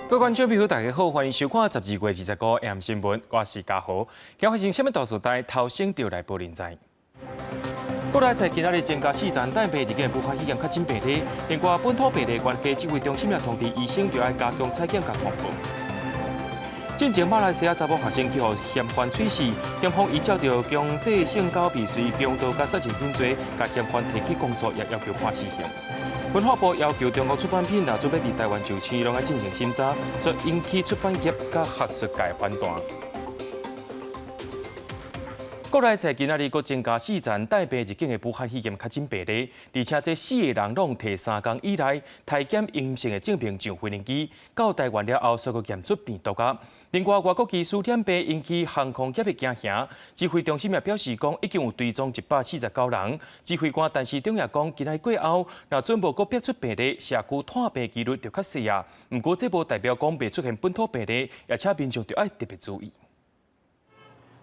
各位觀眾朋友，大家好，歡迎收看12月25 AM 新聞，我是嘉豪。今發生啥物大事代，頭先就來報您知。國內在今仔日增加四層帶病入境武漢肺炎確診病例，另外本土病例關係指揮中心也通知醫生著愛加強採檢佮通報。進前馬來西亞查某學生去予嫌犯喙死，檢方依照著強制性交未遂、強盜佮殺人等罪，共嫌犯提起公訴，也要求判死刑。文化部要求中國出版品若準備佇臺灣上市，攏愛進行審查，所以引起出版業佮學術界反彈。國內在今仔日閣增加四層帶病入境的武漢肺炎確診病例，而且這四個人攏提3工以來篩檢陰性的證明上飛行機到臺灣了後，煞閣驗出病毒啊。另外，外國機師染病引起航空業的驚嚇，指揮中心也表示講，已經有追蹤149人。指揮官陳時中也講，今仔日過後，若準無閣逼出病例，社區傳病幾率就較細啊。毋過這無代表講袂出現本土病例，而且民眾著愛特別注意。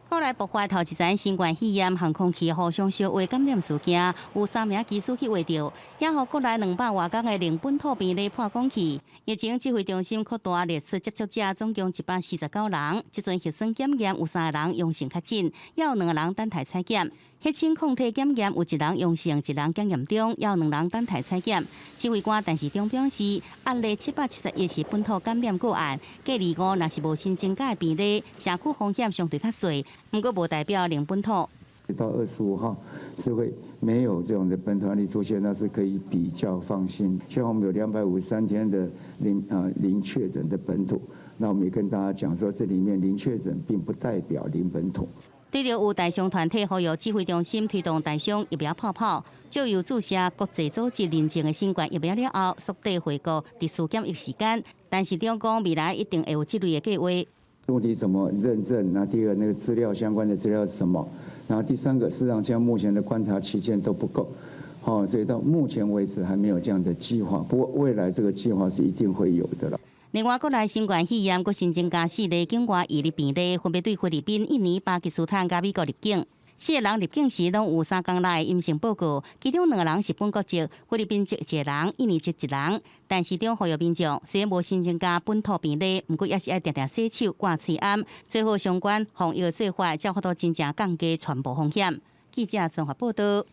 國內爆發頭一層新冠肺炎航空器互相相話感染事件，有三名機師去話著，也予國內200外工的零本土病例破講去。疫情指揮中心擴大列出接觸者，總共149人，這陣核酸檢驗有三個人陽性確診，也有兩個人等待採檢。血清抗體檢驗有一人陽性，一人檢驗中，也有兩人等待採檢。指揮官陳時中表示，案例771是本土感染個案，隔二五若是無新增加的病例，社區風險相對較細，毋過無代表零本土。到25號是會沒有這種的本土案例出現，那是可以比較放心。像我們有253天的零確診的本土，那我們也跟大家講說，這裡面零確診並不代表零本土。對著有台商團體呼籲指揮中心推動台商疫苗泡泡，藉由注射國際組織認證的新冠疫苗了後，縮短回國特殊檢疫時間。陳時中講未來一定會有這類的計劃。問題怎麼認證？那第二個，那個資料相關的資料是什麼？然後第三個，事實上，像目前的觀察期間都不夠，好，所以到目前為止還沒有這樣的計劃。不過未來這個計劃是一定會有的了。另外，國內新冠肺炎閣新增加四例境外移入病例，分別對菲律賓、印尼、巴基斯坦佮美國入境。四個人入境時攏有3工內陰性報告，其中兩個人是本國籍，菲律賓籍一個人，印尼籍一人。陳時中呼籲民眾，雖然無新增加本土病例，毋過也是愛定定洗手、掛喙罨，做好相關防疫的做法，才有法度真正降低傳播風險。記者綜合報道。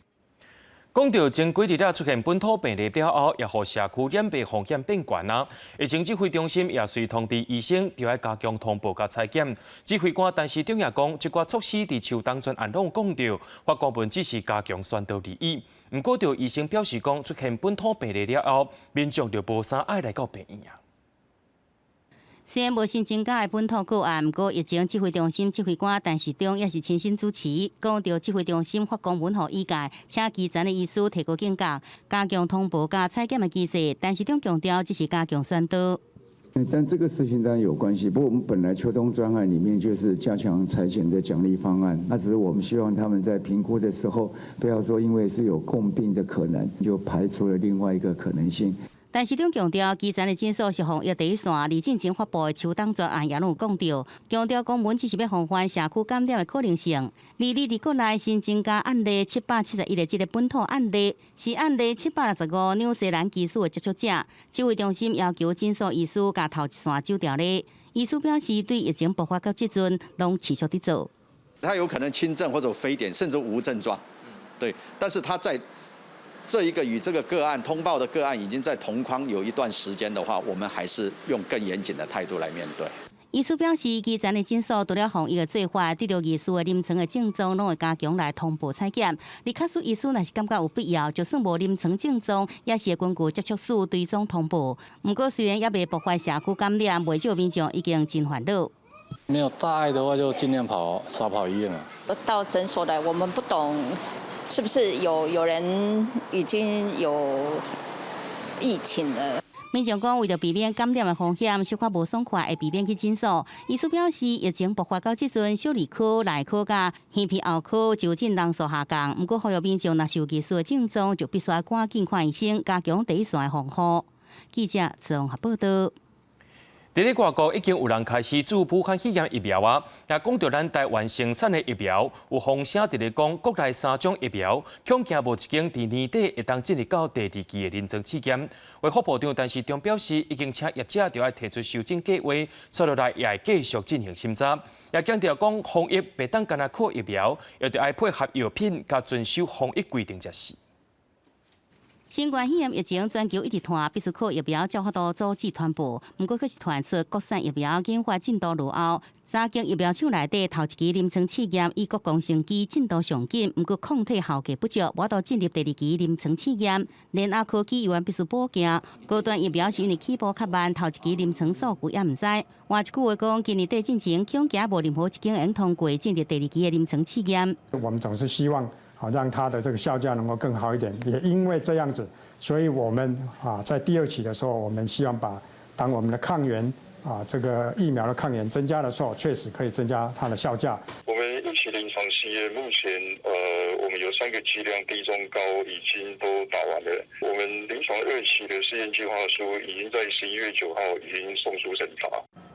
講到前幾日出現本土病例了後，也予社區染病風險變懸啊！疫情指揮中心也隨通知醫生，著愛加強通報佮採檢。指揮官陳時中也講，這寡措施佇秋冬專案攏講著，發公文只是加強宣導而已。毋過，著醫生表示講，出現本土病例了後，民眾就無啥愛來到病院啊。雖然無新增加的本土個案，毋過疫情指揮中心指揮官陳時中也是親身主持，講著指揮中心發公文予醫界，請基層的醫師提高警覺，加強通報佮採檢的機制。陳時中強調，只是加強宣導。但這個事情當然有關係，不過我們本來秋冬專案裡面就是加強採檢的獎勵方案，那只是我們希望他們在評估的時候，不要說因為是有共病的可能，就排除了另外一個可能性。陳時中強調，基層的診所是防疫第一線，而進前發布的秋冬專案也攏有講著，強調公文只是欲防範社區感染的可能性。而你佇國內新增加案例771個，這個本土案例是案例765紐西蘭機師的接觸者，指揮中心要求診所醫師共頭一線走調咧。醫師表示，對疫情爆發到這陣，攏持續佇做。他有可能輕症或者非典，甚至無症狀，對，但是他在這一個與這個個案通報的個案已經在同框有一段時間的話，我們還是用更嚴謹的態度來面對。醫師表示，基層的診所除了防疫的做法，對著疑似的臨床的症狀，攏會加強來通報採檢。而假使醫師若是感覺有必要，就算無臨床症狀，也是會根據接觸史追蹤通報。毋過雖然猶未爆發社區感染，袂少民眾已經真煩惱。沒有大礙的話，就盡量跑，少跑醫院嘛。到診所來，我們不懂。是不是有人已經有疫情了？民眾講，為著避免感染的風險，小可無爽快，會避免去診所。醫師表示，疫情爆發到這陣，小兒科、內科佮耳鼻喉科就診人數下降。毋過，呼籲民眾若是有疑似的症狀，就必須愛趕緊看醫生，加強第一線的防護。記者綜合報道。佇咧外國已經有人開始注武漢肺炎疫苗啊！也講著咱台灣生產的疫苗，有風聲佇咧講，國內三種疫苗恐驚無一間佇年底會當進入到第二期的臨床試驗。衛福部長陳時中表示，已經請業者著愛提出修正計劃，紲落來也會繼續進行審查。也強調講，防疫袂當干焦靠疫苗，也著愛配合藥品佮遵守防疫規定才是。新冠肺炎疫情全球一直傳，必須靠疫苗才有法度阻止傳播。毋過，卻是傳出國產疫苗研發進度落後，三間疫苗廠內底頭一期臨床試驗以國光生技進度上緊，毋過抗體效價不足，無法度進入第二期臨床試驗。聯亞科技猶原必須補鏡，高端疫苗是因為起步較慢，頭一期臨床數據猶毋知。換一句話講，今年底進前恐驚無任何一間會通過進入第二期的臨床試驗。我們總是希望啊，讓它的這個效價能夠更好一點，也因為這樣子，所以我們啊在第二期的時候，我們希望把當我們的抗原啊這個疫苗的抗原增加的時候，確實可以增加它的效價。我們一期臨床試驗目前，我們有三個劑量，低、中、高已經都打完了。我們臨床二期的試驗計劃書已經在11月9號已經送出審查。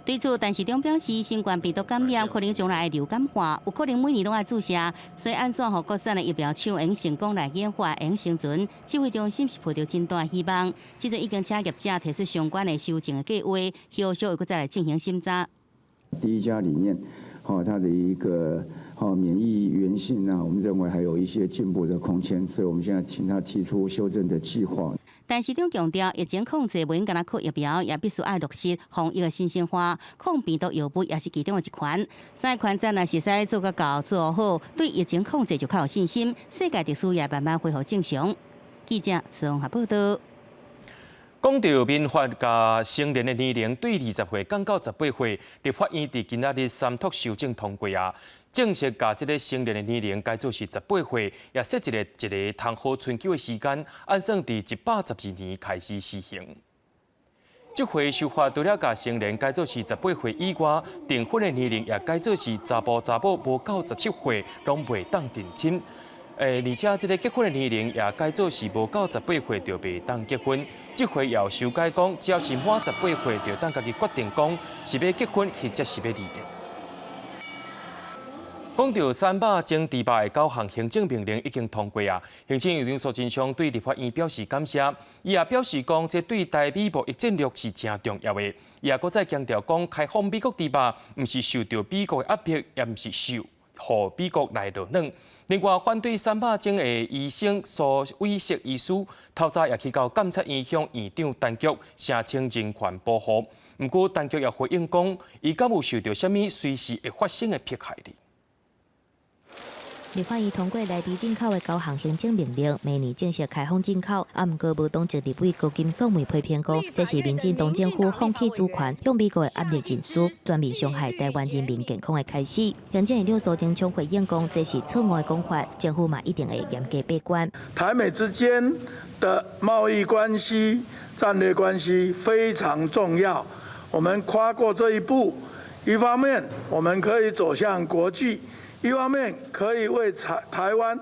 對此，陳時中表示，新冠病毒感染可能將來會流感化，有可能每年攏愛注射，所以按怎予國產的疫苗廠會成功來研發，會生存，指揮中心是抱著真大希望。這陣已經請業者提出相關的修正的計劃，後續會閣再來進行審查。第一家裡面，吼，它的一個免疫原性啊，我們認為還有一些進步的空間，所以我們現在請他提出修正的計劃。陳時中強調，疫情控制袂用干焦靠疫苗，也必須愛落實防疫的新生活，抗病毒藥物也是其中的一環。三款戰若是會使做個到做好，對疫情控制就較有信心，世界秩序也慢慢恢復正常。記者綜合報道。講著民法共成年的年齡對20歲降到18歲，立法院佇今仔日三讀修正通過啊，正式共這个成年的年齡改做是十八歲，也設一個通好春秋的時間，按算佇112年開始施行。這回修法除了共成年改做是十八歲以外，訂婚的年齡也改做是查埔查某無夠17歲，攏袂當訂親。而且這个結婚的年齡也改做是無夠十八歲就袂當結婚。這回也有修改講，只要是滿十八歲，就當家己決定講是欲結婚或者是欲離婚。講著三肉精豬肉的九項行政命令已經通過啊！行政院長蘇貞昌對立法院表示感謝，伊也表示講，這對台美貿易戰略是誠重要的。伊也閣再強調講，開放美國豬肉，毋是受著美國的壓迫，也毋是受予美國來落軟。另外，反對三肉精的醫生蘇偉錫醫師，透早也去到監察院向院長陳菊聲稱人權保護。毋過，陳菊也回應講，伊敢有受著啥物隨時會發生的迫害哩？立法院通過來豬進口的九項行政命令，明年正式開放進口。啊，毋過無黨籍立委高金素梅批評講，這是民進黨政府放棄主權，向美國的壓力認輸，全面傷害台灣人民健康的開始。行政院長蘇貞昌回應講，這是錯誤的講法，政府嘛一定會嚴格把關。台美之間的貿易關係、戰略關係非常重要，我們跨過這一步，一方面我們可以走向國際。一方面可以為台灣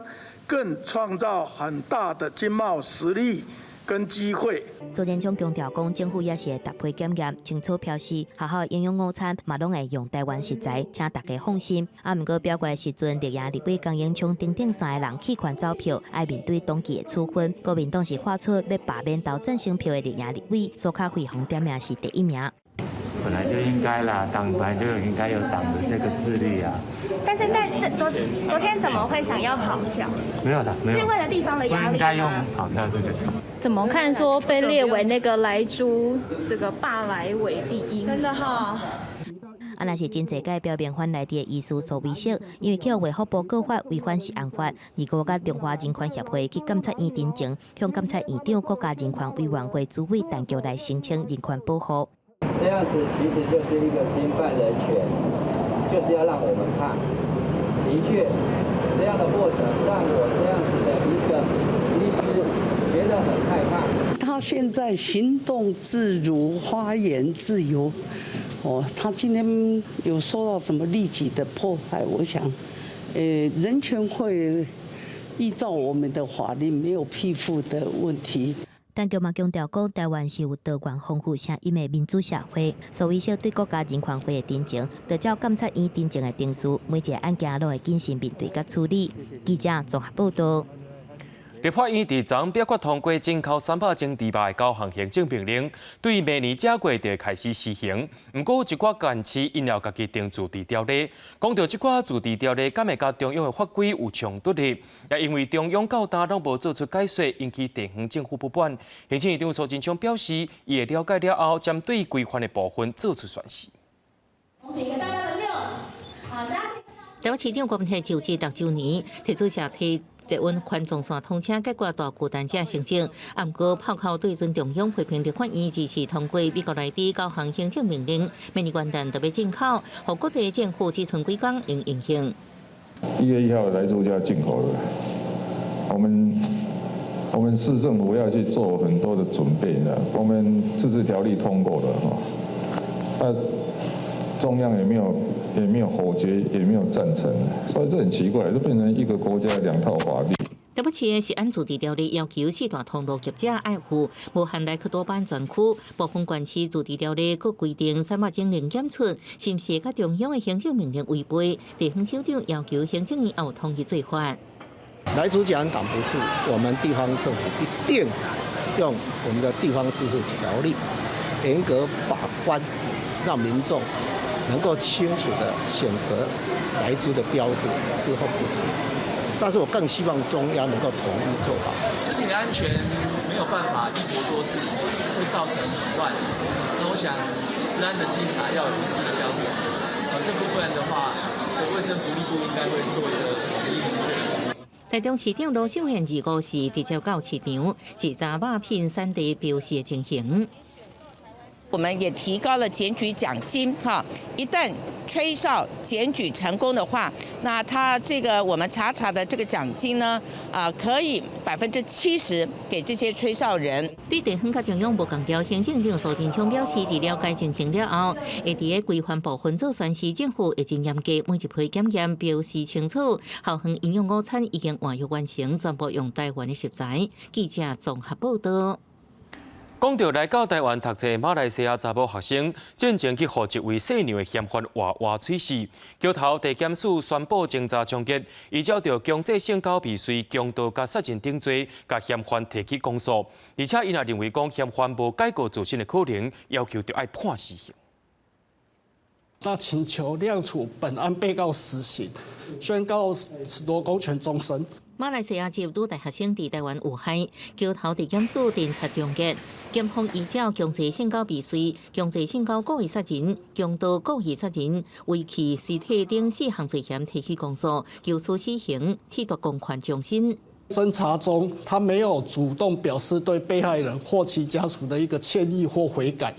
更創造很大的經貿實力跟機會。蘇貞昌強調講，政府也是會搭配檢驗，清楚標示學校營養午餐嘛攏會用台灣食材，請大家放心。啊，毋過表決的時陣，綠營立委江永昌等等三个人棄權走票，愛面對黨紀的處分。國民黨是喊出欲罷免投贊成票的綠營立委，蘇卡惠予點名是第一名。本來就應該啦，黨本來就應該有黨的這個自律啊。但是但這昨天怎麼會想要跑票？沒有的，沒有。是為了地方的壓力嗎？不應該用跑票這個詞。怎麼看說被列為那個萊豬這個罷萊委第一？真的哈。啊，若是真濟屆表明反萊豬的醫師蘇偉錫，因為去予衛福部告發違反食安法，二五佮中華人權協會去監察院陳情，向監察院長國家人權委員會主委陳菊來申請人權保護。這樣子其實就是一個侵犯人權，就是要讓我們看。的確，這樣的過程讓我這樣子的一個醫師覺得很害怕。他現在行動自如，發言自由。哦，他今天有受到什麼利己的迫害？我想，人權會依照我們的法律沒有庇護的問題。陳菊嘛強調講，台灣是有多元豐富聲音的民主社會，所以說對國家人權會的進程，就照監察院進前的程序，每一个案件攏會謹慎面對佮處理。記者綜合報道。立法院佇昨表決通過進口300種豬肉的九項行政命令，對明年正月就開始施行。毋過有一寡縣市𪜶有家己定自治條例，講著這寡自治條例敢會佮中央的法規有衝突的？也因為中央到今攏無做出解說，引起地方政府不滿。行政院長蘇貞昌表示，伊會了解了後，針對規範的部分做出宣示。台北市長郭文泰就職6週年，提出社體捷運環狀線通車解決大巨蛋這成績，毋過炮口對準中央批評立法院支持通過美國來豬九項行政命令，明年元旦就欲進口，予各地政府只賰幾工會用應。 1月1號萊豬就要進口了，我們市政府要去做很多的準備呢。我們自治條例通過了哈，那中央也沒有否決，也沒有贊成，所以這很奇怪，就變成一個國家兩套法律。台北市的食安自治條例要求四大通路業者愛附無含萊克多巴胺專區，部分縣市自治條例閣規定300種零檢出，是毋是佮中央的行政命令違背？地方首長要求行政院有統一做法。萊豬既然擋不住，我們地方政府一定用我們的地方自治條例嚴格把關，讓民眾能夠清楚地選擇萊豬的標示，吃或不吃。但是我更希望中央能夠統一做法。食品安全沒有辦法一國多制，會造成混亂。那我想，食安的稽查要有一致的標準。這部分的話，這衛生福利部應該會做一個統一明確的指引。台中市長盧秀燕25時直接到市場，視察肉品產地標示的情形。我們也提高了檢舉獎金，哈！一旦吹哨檢舉成功的話，那他這個我們查查的這個獎金呢，啊，可以70%給這些吹哨人。對地方佮中央無仝調，行政長蘇貞昌表示，佇了解情形了後，會佇个規範部分做宣示，政府會真嚴格每一批檢驗標示清楚。校園營養午餐已經換約完成，全部用台灣的食材。記者綜合報道。講著來到台灣讀冊馬來西亞查某學生，進前去予一位細娘的嫌犯活挖喙齒。橋頭地檢署宣布偵查終結，依照著強制性交未遂、強盜佮殺人等罪，共嫌犯提起公訴。而且𪜶也認為講嫌犯無改過自新的可能，要求著愛判死刑。那請求量處本案被告死刑，宣告褫奪公權終身。馬來西亞籍女大學生佇台灣遇害，橋頭地檢署偵查終結，檢方依照強制性交未遂、強制性交故意殺人、強盜故意殺人、遺棄屍體等四項罪嫌提起公訴，求處死刑，褫奪公權終身。偵查中，他沒有主動表示對被害人或其家屬的一個歉意或悔改，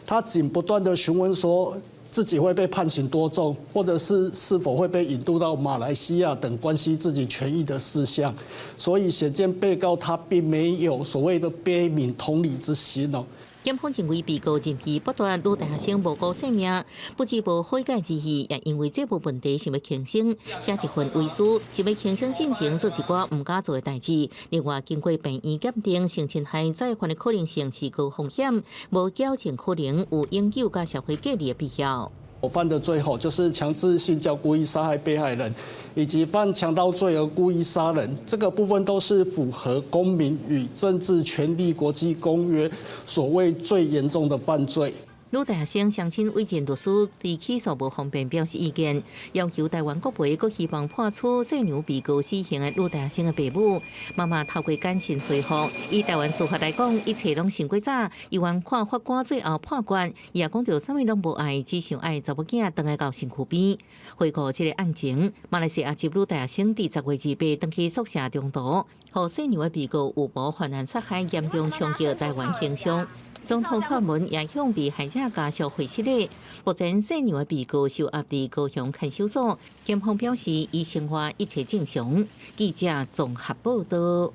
他僅不斷的詢問說自己會被判刑多重，或者是是否會被引渡到馬來西亞等關係自己權益的事項，所以顯見被告他並沒有所謂的悲憫同理之心哦。檢方認為被告認罪剝奪女大學生無辜性命，不只無悔改之意，也因為這部問題想欲輕生，寫一份遺書，想欲輕生進前做一寡毋敢做的代誌。另外，經過病院鑑定，性侵害再犯的可能性是高風險，無矯正可能，有永久佮社會隔離的必要。我犯的罪吼，就是強制性交故意殺害被害人，以及犯強盜罪而故意殺人，這個部分都是符合《公民與政治權利國際公約》所謂最嚴重的犯罪。女大學生雙親委任律師對起訴無方便表示意見，要求台灣國賠，閣希望判處細娘被告死刑的女大學生的爸母。媽媽透過簡訊回覆，以台灣司法來講，一切攏傷過早，猶原看法官最後判決。伊也講著啥物攏無愛，只想愛查某囝轉來到身軀邊。回顧這个案情，馬來西亞籍女大學生佇10月28轉去宿舍中毒，予細娘的被告有無犯案殺害，嚴重衝擊台灣形象。總統蔡英文也向被害者家屬回失禮。目前細娘的被告受押佇高雄看守所，檢方表示伊生活一切正常。記者綜合報道。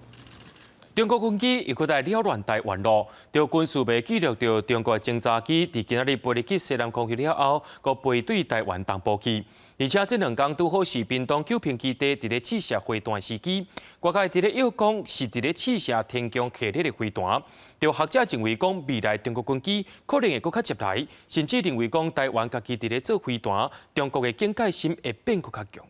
中國軍機又閣來擾亂台灣囉，著軍事袂記錄著中國偵察機佇今仔日飛入去西南空域了後，閣飛對台灣東部去。而且這兩工拄好是屏東九坪基地佇咧試射飛彈的時機，外界佇咧臆講是佇咧試射天弓系列的飛彈。著學者認為講未來中國軍機可能會閣較捷來，甚至認為講台灣家己佇咧做飛彈，中國的警戒心會變閣較強。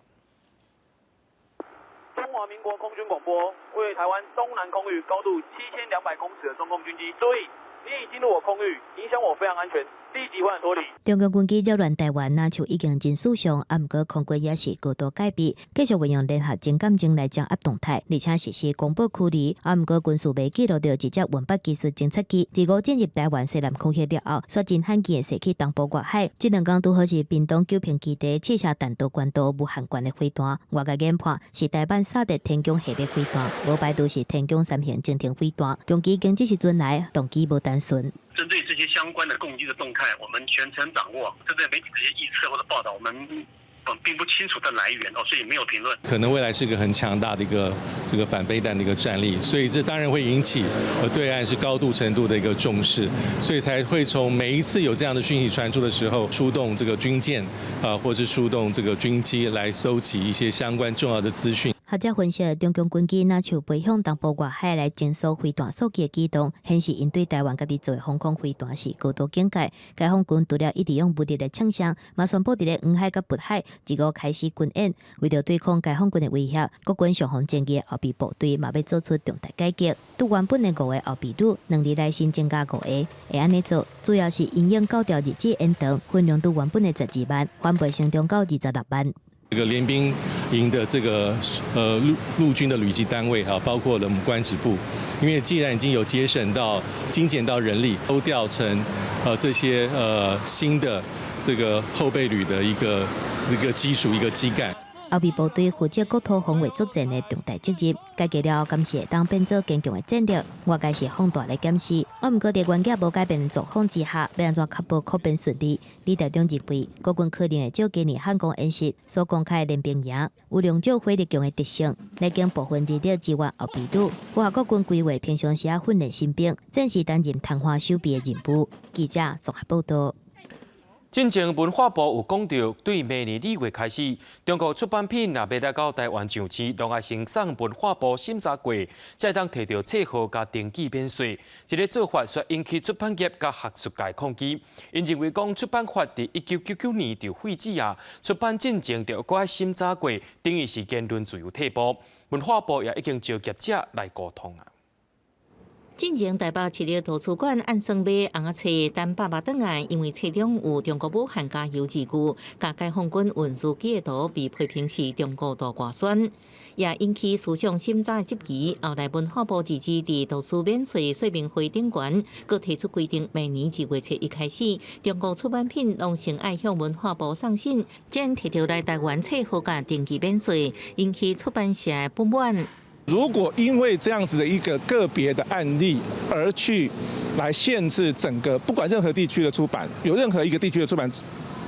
中華民國空軍廣播，位於台灣東南空域高度7200公尺的中共軍機，注意，你已進入我空域，影響我飛航安全，立即換脫離。中共軍機擾亂台灣，若像已經真時常，啊，毋過空軍也是高度戒備，繼續運用聯合偵檢偵來掌握動態，而且實施廣播驅離。啊，毋過軍事袂記錄著一隻文北技術偵察機，自五進入台灣西南空域了後，煞真罕見的駛去東部外海。這兩工拄好是屏東九坪基地試射彈道關島無限貫的飛彈，外界研判是台版薩德天弓系列飛彈，無排除是天弓三型潛艇飛彈。攻擊經這時陣來，動機無單純。針對這些相關的共機的動態，我們全程掌握。針對媒體這些臆測或者報道，我們並不清楚的來源哦，所以沒有評論。可能未來是個很強大的一個這個反飛彈的一個戰力，所以這當然會引起對岸是高度程度的一個重視，所以才會從每一次有這樣的訊息傳出的時候，出動這個軍艦啊，或是出動這個軍機來蒐集一些相關重要的資訊。學者分析，中共軍機若像飛向東部外海來偵搜飛彈數據的舉動，顯示𪜶對台灣家己做的防空飛彈是高度警戒。解放軍除了一直用武力來衝聲，嘛宣布佇咧黃海佮渤海自五開始軍演，為著對抗解放軍的威脅，國軍上方前翼的後備部隊嘛欲做出重大改革。對原本的五个後備旅，2年內新增加五个，會按呢做，主要是因應國調日子延長，訓練對原本的12萬，翻倍成長到26萬。這個聯兵營的這個陸軍的旅級單位啊，包括了我們官職部，因為既然已經有節省到精簡到人力，都調成這些新的這個後備旅的一個基礎一個基幹。後備部隊負責國土防衛作戰的重大責任，改革了後，敢是會當變做堅強的戰力，外界是放大來檢視。啊，毋過佇原業無改變的狀況之下，欲按怎確保擴編順利？李台長認為，國軍可能會照今年漢光演習所公開的練兵營，有量少火力強的特性，來將部分人力支援後備旅，符合國軍規劃，平常時啊訓練新兵，暫時擔任曇花守備的任務。記者綜合報道。進前文化部有講著，對明年2月開始，中國出版品若欲來到台灣上市，攏愛先送文化部審查過，才會當提著冊號佮登記免稅。這个做法煞引起出版業佮學術界抗議。𪜶認為講出版法佇1999年就廢止啊，出版進前就閣愛審查過，等於是言論自由退步。文化部也已經召業者來溝通啊。進前台北市立圖書館按算買尪仔冊，等爸爸轉來，因為冊中有中國武漢加油字句，佮解放軍運輸機的圖被批評是中國大外宣，也引起思想審查的質疑。後來文化部自治佇圖書免稅說明會頂懸，閣提出規定，明年2月1日開始，中國出版品攏先愛向文化部送審，才提著來台灣冊號佮登記免稅，引起出版社的不滿。如果因為這樣子的一個個別的案例而去來限制整個不管任何地區的出版，有任何一個地區的出版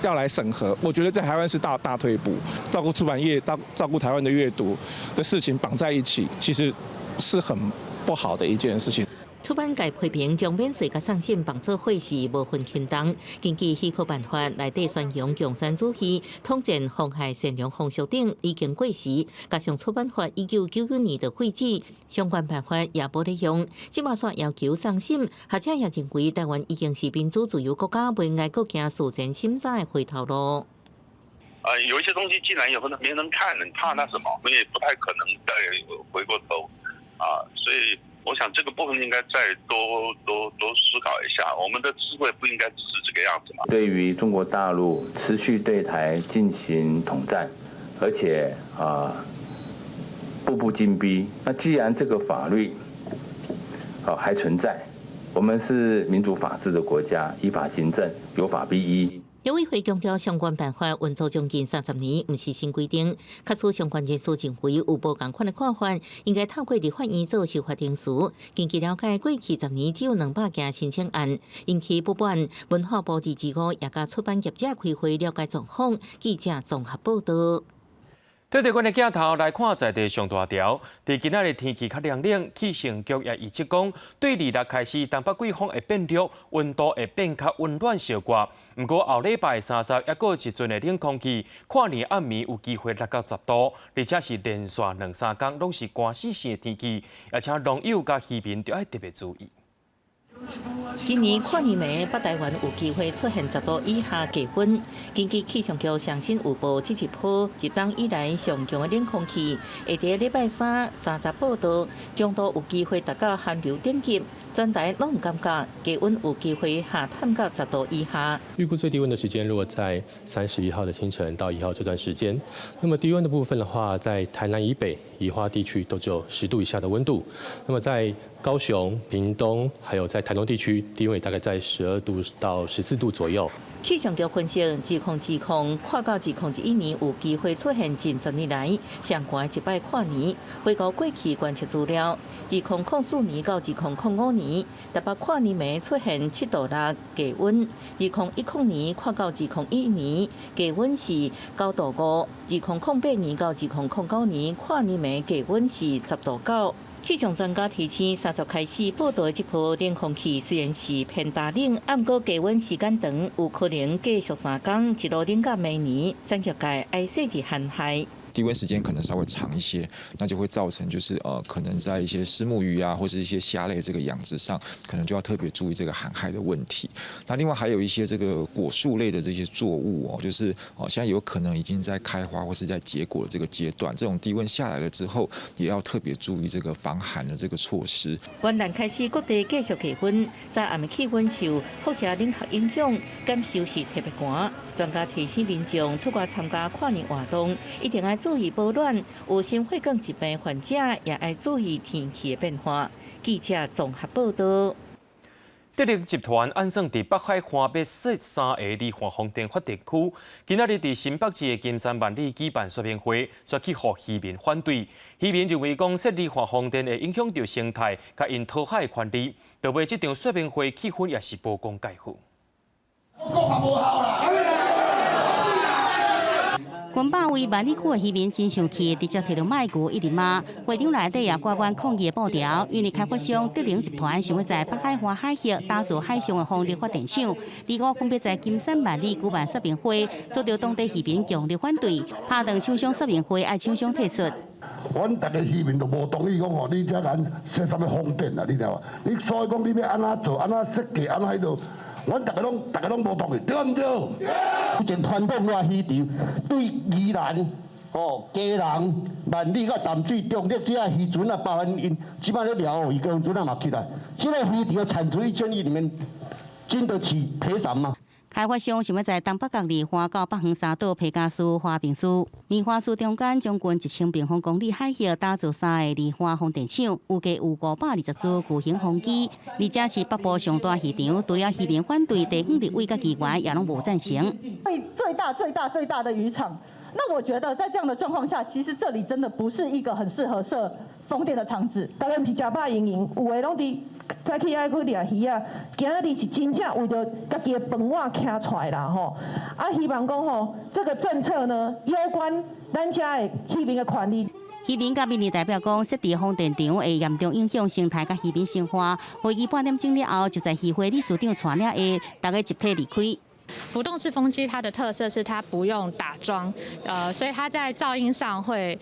要來審核，我覺得在台灣是大大退步。照顧出版業、照顧台灣的閱讀的事情綁在一起，其實是很不好的一件事情。出版界批評將免稅佮送審綁做伙是無分輕重。根據許可辦法，內底宣揚共產主義、統戰妨害善良風俗等已經過時，加上出版法1999年就廢止，相關辦法也無咧用。這馬煞要求送審，學者也認為台灣已經是民主自由國家，袂愛閣行事前審查的回頭路。有一些東西既然有可能沒人看，你怕那什麼？我們也不太可能再回過頭啊，所以。我想這個部分應該再多多多思考一下，我們的智慧不應該只是這個樣子嘛。對於中國大陸持續對台進行統戰，而且啊步步緊逼，那既然這個法律還存在，我們是民主法治的國家，依法行政，有法必依。陸委會強調，相關辦法運作將近30年，毋是新規定。假使相關人士認為有無仝款的看法，應該透過立法院做修法程序。根據了解，過去10年只有200件申請案，引起不滿。文化部佇二五也佮出版業者開會了解狀況。記者綜合報道。對著阮的鏡頭來看，在地上大條，佇今仔日天氣較涼冷，氣象局也預測講，對26開始，東北季風會變弱，溫度會變較溫暖小可。毋過後禮拜30，猶閣有一陣的冷空氣，跨年暗暝有機會落到10度，而且是連續兩三工攏是寒死死的天氣，而且農友佮漁民著愛特別注意。今年跨年暝，北台灣有機會出現10度以下低溫。根據氣象局上新預報，這一波入冬以來上強的冷空氣，會佇禮拜三30報到，強度有機會達到寒流等級。全台攏毋感覺低溫有機會下探到10度以下。預估最低溫的時間落在31號的清晨到1號這段時間。那麼低溫的部分的話，在台南以北、宜花地區都只有10度以下的溫度。那麼在高雄、屏東，還有在台東地區，低溫大概在12度到14度左右。氣象局分析，2020跨到2021年有機會出現近10年來上寒一擺跨年。回顧過去觀測資料，2004年到2005年，台北跨年暝出現7度6低溫；2010年跨到2011年，低溫是9度5；2008年到2009年跨年暝低溫是10度9。氣象專家提醒，30開始報到的這波冷空氣雖然是偏大冷，毋過低溫時間長，有可能繼續3工，一路冷到明年。產業界愛細緻寒害。低溫時間可能稍微長一些，那就會造成就是可能在一些虱目魚啊，或者一些蝦類這個養殖上，可能就要特別注意這個寒害的問題。那另外還有一些這個果樹類的這些作物哦，就是哦現在有可能已經在開花或是在結果的這個階段，這種低溫下來了之後，也要特別注意這個防寒的這個措施。元旦開始各地繼續低溫，早暗的氣溫受輻射冷卻影響，感受是特別寒。專家提醒民眾出外參加跨年活動，一定愛注意保暖。有心血管疾病患者也愛注意天氣的變化。記者綜合報道。德能集團按算佇北海岸欲設三个離岸風電發電區，今仔日佇新北市的金山萬里舉辦說明會，煞去予漁民反對。漁民認為講設離岸風電會影響著生態，佮𪜶討海的權利。到尾這場說明會氣氛也是無功蓋好。近百位萬里區的漁民真生氣，直接提著麥具一直罵。會場內底也掛滿抗議的布條，因為開發商德能集團想欲在北海岸海域打造海上的風力發電廠，25分別在金山萬里舉辦說明會，遭到當地漁民強烈反對，拍斷廠商說明會愛廠商退出。阮逐个漁民都無同意講吼，你遮共設啥物風電啊？你知無？你所以講你欲按怎做，按怎設計，按怎彼落，阮逐个攏逐个攏無同意，對毋對？以前傳統的漁場對宜蘭、吼基隆、萬里佮淡水、中壢這遐漁船啊，包含𪜶這擺咧掠魚漁船啊嘛起來，這個漁場的產值1000億裡面經得起賠償嗎？開發商想欲在東北角離岸到北園三島皮加斯花平區、棉花區中間將近1000平方公里海域打造三个離岸風電廠，預計有520組巨型風機，而且是北部上大漁場。除了漁民反對，地方立委佮議員也攏無贊成。最最大最大最大的漁場，那我覺得在這樣的狀況下，其實這裡真的不是一個很適合設風電的場址。逐家毋是食飽閒閒，有的攏佇早起愛去掠魚仔，今仔日是真正為著家己的飯碗徛出來啦吼。啊，希望講吼，這個政策呢，攸關咱遮的漁民的權利。漁民佮民意代表講，設置風電場會嚴重影響生態佮漁民生活。會議半點鐘了後，就在漁會理事長帶領下，逐家集體離開。浮動式風機它的特色是它不用打樁，所以它在噪音上會，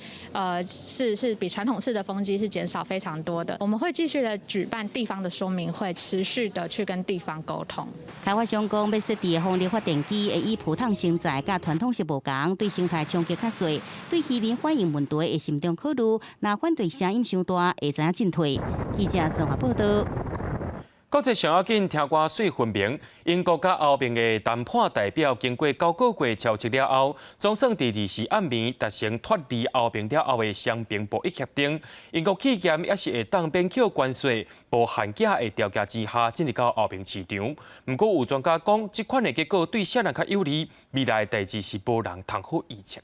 是比傳統式的風機是減少非常多的。我們會繼續的舉辦地方的說明會，持續的去跟地方溝通。開發商講，欲設置的風力發電機會以浮筒形材佮傳統式無仝，對生態衝擊較細，對漁民反映問題會慎重考慮。若反對聲音傷大，會知影進退。記者綜合報道。國際上要緊，聽歌媠分明。英國佮歐盟的談判代表經過9個月交涉了後，總算佇24暗暝達成脫離歐盟了後的雙邊貿易協定。英國企業也是會當免扣關稅、無限價的條件之下進入到歐盟市場。毋過有專家講，這款的結果對啥人較有利？未來代誌是無人通好預測。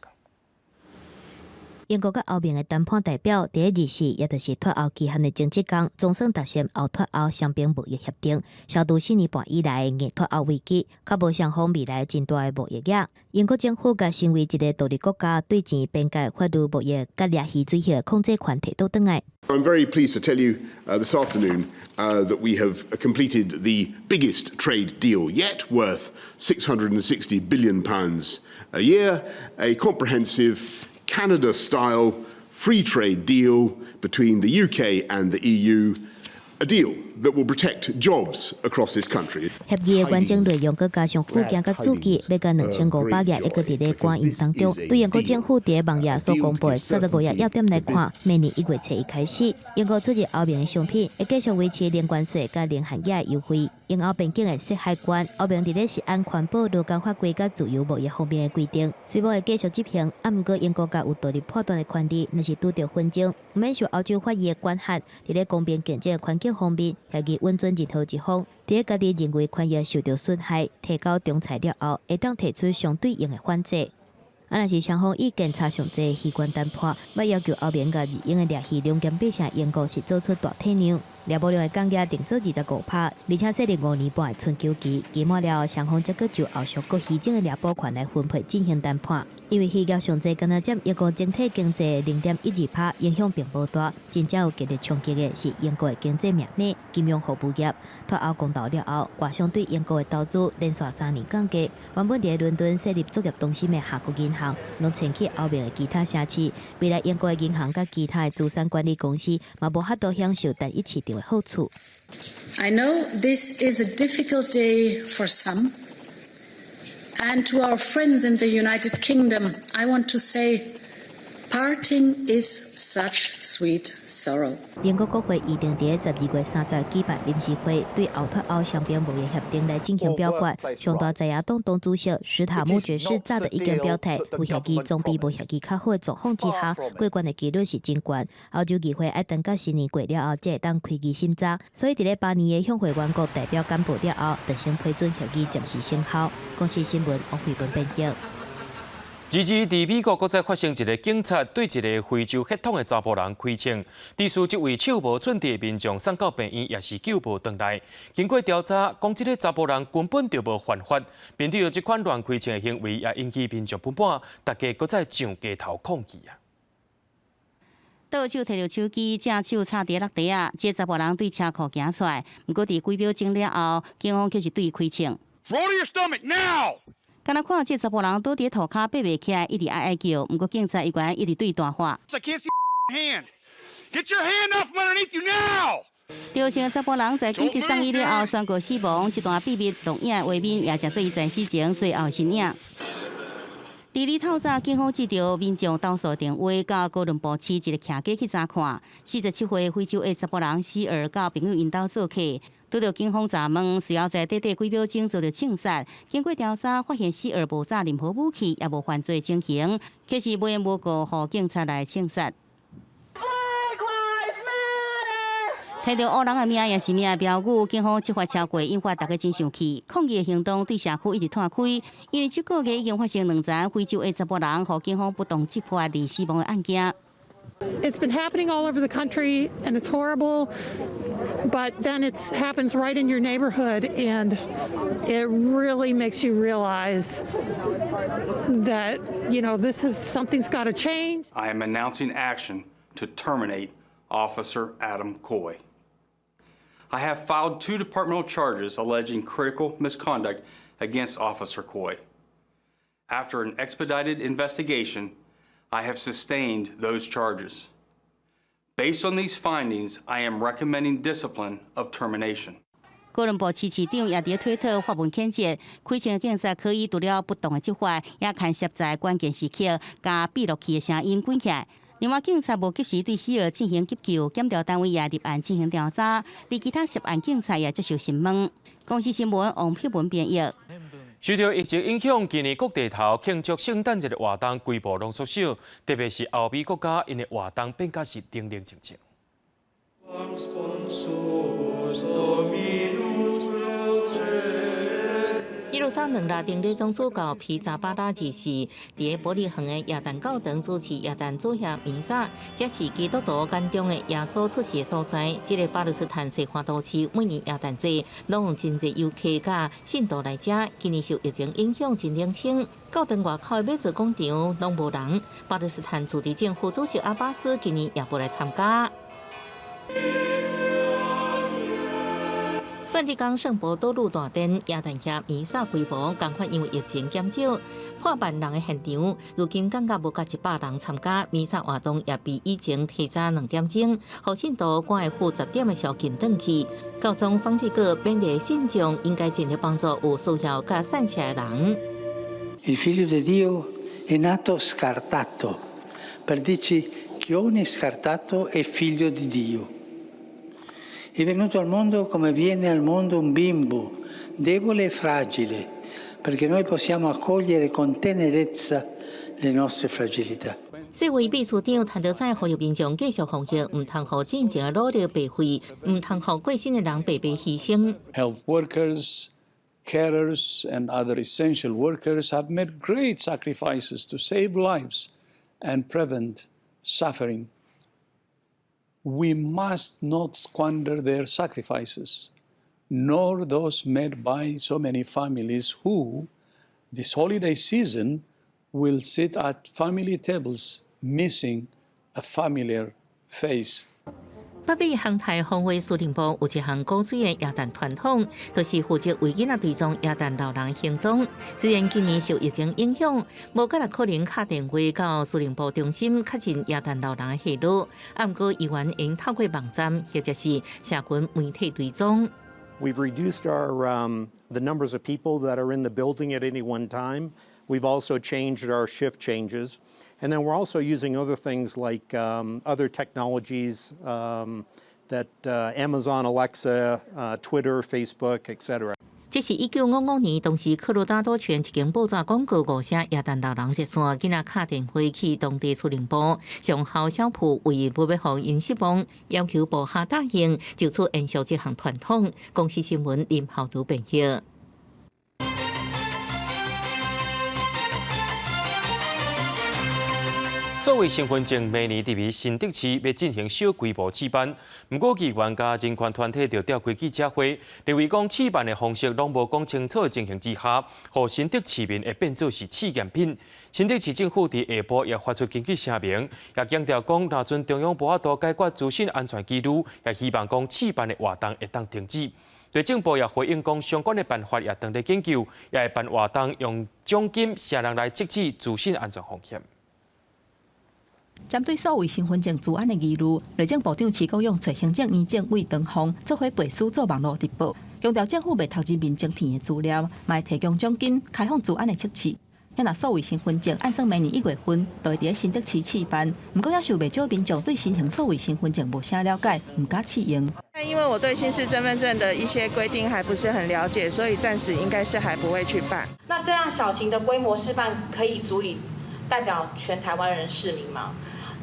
英國佮歐盟的談判代表佇24，也就是脫歐期限的前一工，總算達成後脫歐雙邊貿易協定，消除4年半以來的硬脫歐危機，確保雙方未來真大的貿易額。英國政府共成為一个獨立國家，對錢邊界法律貿易佮掠魚水域控制權提倒轉來。 I'm very pleased to tell you this afternoon that we have completed the biggest trade deal yet, worth £660 billion a year, a comprehensive Canada-style free trade deal between the UK and the EU, a deal that will protect jobs across this country. 協議的完整內容，閣加上附件佮注記，欲共2500頁，猶閣佇咧趕印當中。對英國政府佇網頁所公布的35頁要點來看，明年1月初1開始，英國出入歐盟的商品會繼續維持零關稅佮零限額優惠。英歐邊境會設海關，歐盟佇咧食安環保、勞工法規佮自由貿易方面的規定，雖無會繼續執行，啊，毋過英國閣有獨立判斷的權利，若是拄著紛爭，毋免受歐洲法院的管轄。佇咧公平競爭的環境方面，協議允准任何一方，佇咧家己認為權益受著損害，提交仲裁了後，會當提出相對應的反制。啊，若是雙方意見差上濟，魚權談判，欲要求歐盟共日英的掠魚兩間百姓，英國是做出大體諒，掠捕量的降額定做25%，而且設立5年半的春秋期，期滿了後，雙方才閣就後續各魚種的獵捕權來分配進行談判。因為漁業上濟，敢若佔英國整體經濟0.12%，影響並無大。真正有極力衝擊的是英國的經濟命脈——金融服務業。脫歐公投了後，外商對英國的投資連續3年降價。原本佇倫敦設立作業中心的矽谷銀行，攏遷去歐盟的其他城市。未來英國的銀行佮其他的資產管理公司，嘛無法度享受單一市場的好處。 I know this is a difficult day for some. And to our friends in the United Kingdom, I want to say, parting is such sweet sorrow. 英國國會預定佇12月30舉辦臨時會，對後脫歐雙邊貿易協定來進行表決。上大在野黨黨主席史塔姆爵士早就已經表態，有協議總比無協議較好的狀況之下，過關的幾率是真懸。歐洲議會愛等到新年過了後，才會當開議審查。所以佇咧巴尼耶向會員國代表簡報了後，就先批准協議暫時生效。公視新聞王慧文編譯。這日佇美國，閣再發生一个警察對一个非洲血統的查埔人開槍，致使這位手無寸鐵的民眾送到病院，也是救無轉來。經過調查，講這个查埔人根本就無犯法，面對這款亂開槍的行為，也引起民眾不滿，大家閣再上街頭抗議啊！倒手提著手機，正手插佇落地仔，這查埔人對車庫行出來，毋過佇幾秒鐘了後，警方卻是對伊開槍。 Roll to your stomach now！敢若看這查埔人倒佇塗跤爬袂起來，一直哀哀叫，毋過警察依然一直對伊大喝。 I can't see hand. Get your hand up from underneath you now！著槍查埔人在緊急送醫了後宣告死亡，這段秘密錄影畫面也成做伊在死前最後身影。佇咧透早，警方接到民眾投訴電話，到哥倫布市一个徛家去查看。47歲非洲裔查埔人死兒到朋友𪜶兜做客，拄著警方查問，隨後在短短幾秒鐘遭著槍殺。經過調查，發現死兒無揸任何武器，也無犯罪情形，卻是無緣無故予警察來槍殺。提著烏人的名，也是命的標語，警方執法超過，引發大家真生氣。抗議的行動對社區一直湠開，因為這個月已經發生兩宗非洲裔查埔人，予警方不當執法而死亡的案件。 It's been happening all over the country, and it's horrible. But then it happens right in your neighborhood, and it really makes you realize that this is something's got to change. I am announcing action to terminate Officer Adam Coy. I have filed two departmental charges alleging critical misconduct against Officer Coy. After an expedited investigation, I have sustained those charges. Based on these findings, I am recommending discipline of termination. 哥倫布市市長也佇推特發文譴責，開槍警察可以除了不當的執法，也牽涉在關鍵時刻共閉錄器的聲音關起來。另外，警察無及時對死兒進行急救，檢調單位也立案進行調查，而其他涉案警察也接受審問。公視新聞王佩文編譯。受著疫情影響，今年各地頭慶祝聖誕節的活動規模攏縮小，特別是歐美國家，𪜶的活動變甲是冷冷靜靜。耶路撒冷拉丁禮總主教皮扎巴拉24佇咧伯利恆的耶誕教堂主持耶誕主夜彌撒，這是基督徒眼中的耶穌出世的所在。這个巴勒斯坦西岸都市每年耶誕節攏有真濟遊客佮信徒來遮。今年受疫情影響真冷清，教堂外口的馬槽廣場攏無人。巴勒斯坦自治政府主席阿巴斯今年也無來參加。梵蒂岡聖伯多祿大殿耶誕夜彌撒規模，仝款因為疫情減少，破萬人的現場，如今感覺無到100人參加彌撒活動，也比以前提早2點鐘，予信徒趕會赴10點的宵禁轉去。教宗方濟各勉勵信眾應該盡力幫助有需要佮散赤的人。 Il figlio di Dio è nato scartato per dirci che ogni scartato è figlio di Dio. È venuto al mondo come viene al mondo un bimbo, debole e fragile, perché noi possiamo accogliere con tenerezza le nostre fragilità. 世衛秘書長譚德塞呼籲民眾繼續防疫，毋通予進前的努力白費，毋通予過身的人白白犧牲。 Health workers, carers, and other essential workers have made great sacrifices to save lives and prevent suffering. We must not squander their sacrifices, nor those made by so many families who, this holiday season, will sit at family tables missing a familiar face. 北美航太防衛司令部有一項古錐的耶誕傳統，就是負責為囡仔追蹤耶誕老人行蹤。雖然今年受疫情影響，無幾若可能敲電話到司令部中心確認耶誕老人的下落，啊，毋過依然會透過網站或者是社群媒體追蹤。 We've reduced the numbers of people that are in the building at any one time. We've also changed our shift changes. And then we're also using other things like other technologies that Amazon Alexa, Twitter, Facebook, etc. 這是1955年，當時科羅拉多泉一間報紙廣告五聲耶誕老人熱線，囡仔敲電話去當地司令部，上校小鋪為無欲予𪜶失望，要求部下答應，就此延續這項傳統。公視新聞林浩如編譯。數位身份證明年佇新竹市欲進行小規模試辦，毋過議員佮人權團體就召開記者會，認為講試辦的方式攏無講清楚的情形之下，予新竹市民會變做是試驗品。新竹市政府佇下晡也發出緊急聲明，也強調講，若陣中央無法度解決資訊安全疑慮，也希望講試辦的活動會當停止。內政部也回應講，相關的辦法也正佇研究，也會辦活動用獎金吸人來制止資訊安全風險。針對數位身份證資安的疑慮，內政部長徐國勇揣行政院政委唐鳳做伙背書做網路直播，強調政府袂偷人民晶片的資料，嘛會提供獎金開放資安的測試。若數位身份證按算明年1月份就會佇咧新竹市試辦，毋過猶是有袂少民眾對新型數位身份證無啥了解，毋敢試用。因為我對新式身份證的一些規定還不是很了解，所以暫時應該是還不會去辦。那這樣小型的規模示範可以足以代表全台灣人市民嗎？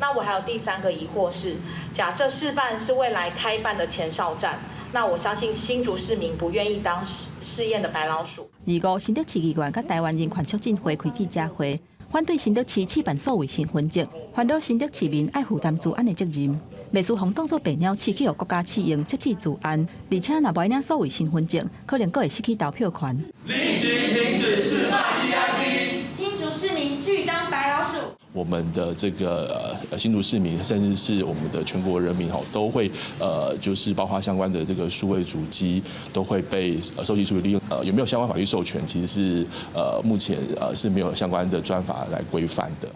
那我還有第三個疑惑是，假設示範是未來開辦的前哨站，那我相信新竹市民不願意當試驗的白老鼠。25，新竹市議員佮台灣人權促進會開記者會，反對新竹市試辦數位身份證，煩惱新竹市民愛負擔資安的責任，袂輸予當做白鳥試去予國家試用測試資安，而且若無愛領數位身份證，可能閣會失去投票權。立即停止示範 EID，新竹市民拒當白老鼠。我們的這個新竹市民，甚至是我們的全國人民，都會就是包括相關的這個數位足跡，都會被收集、處理、利用。有沒有相關法律授權？其實是目前是沒有相關的專法來規範的。